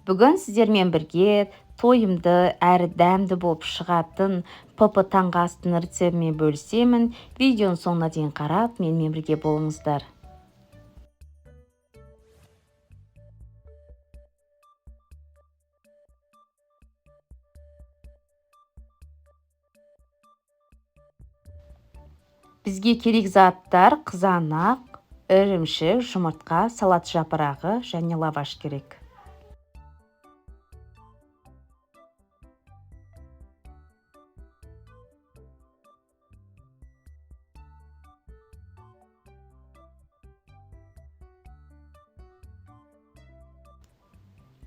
Бүгін сіздермен бірге тойымды әрі дәмді болып шығатын ПП таңғы астың рецептімен бөлісемін. Видеоның соңына дейін қарап, менімен бірге болыңыздар. Бізге керек заттар: қызанақ, ірімшік, жұмыртқа, салат жапырағы және лаваш керек.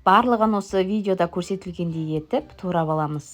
Барлығын осы видеода көрсетілгендей етіп турап аламыз.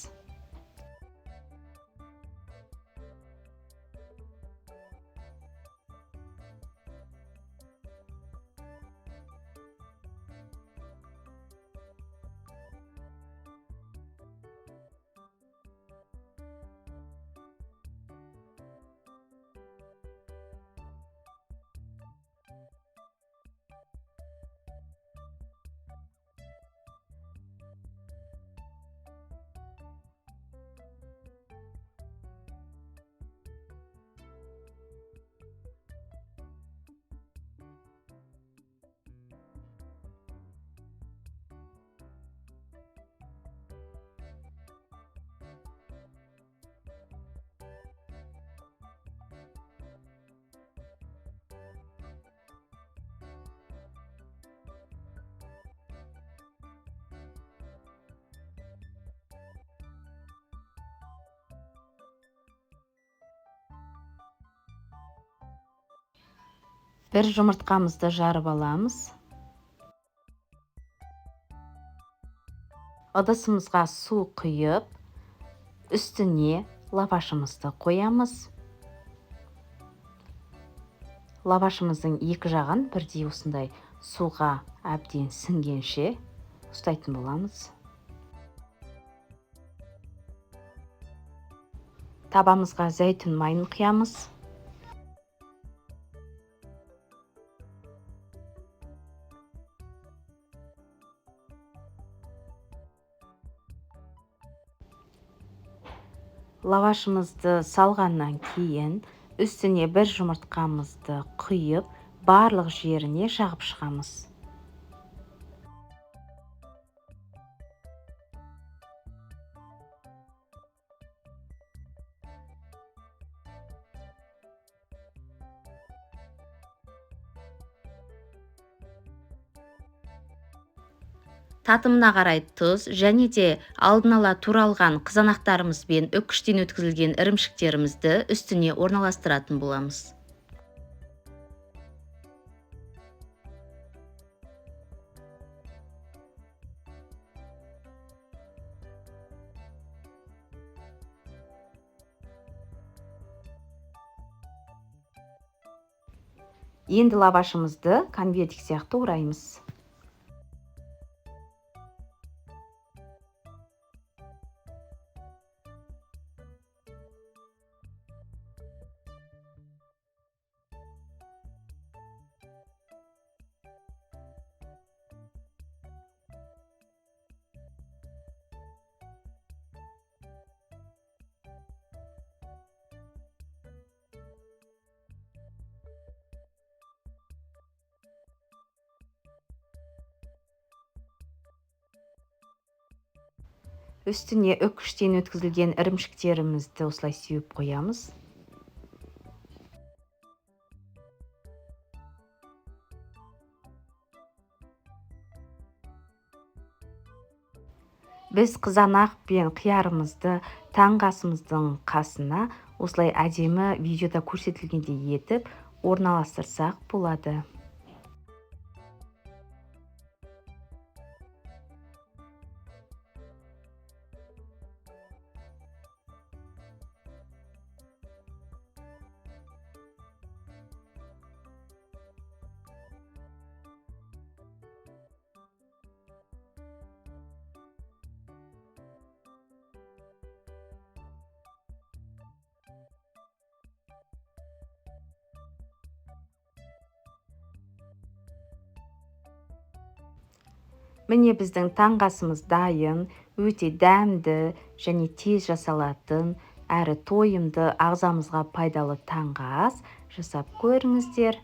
Бір жұмыртқамызды жарып аламыз. Ыдысымызға су құйып, үстіне лавашымызды қоямыз. Лавашымыздың екі жағын бірдей осындай суға әбден сіңгенше ұстайтын боламыз. Табамызға зәйтүн майын құямыз. Лавашымызды салғаннан кейін үстіне бір жұмыртқамызды құйып, барлық жеріне жағып шығамыз. Татымына қарай тұз және де алдын ала туралған қызанақтарымыз бен үккіштен өткізілген ірімшіктерімізді үстіне орналастыратын боламыз. Енді лавашымызды конвертик сияқты ораймыз. Үстіне үккіштен өткізілген ірімшіктерімізді осылай сеуіп қоямыз. Біз қызанақ пен қиярымызды таңғы асымыздың қасына осылай әдемі видеода көрсетілгендей етіп орналастырсақ болады. Міне, біздің таңғы асымыз дайын. Өте дәмді және тез жасалатын, әрі тойымды, ағзамызға пайдалы таңғы ас. Жасап көріңіздер.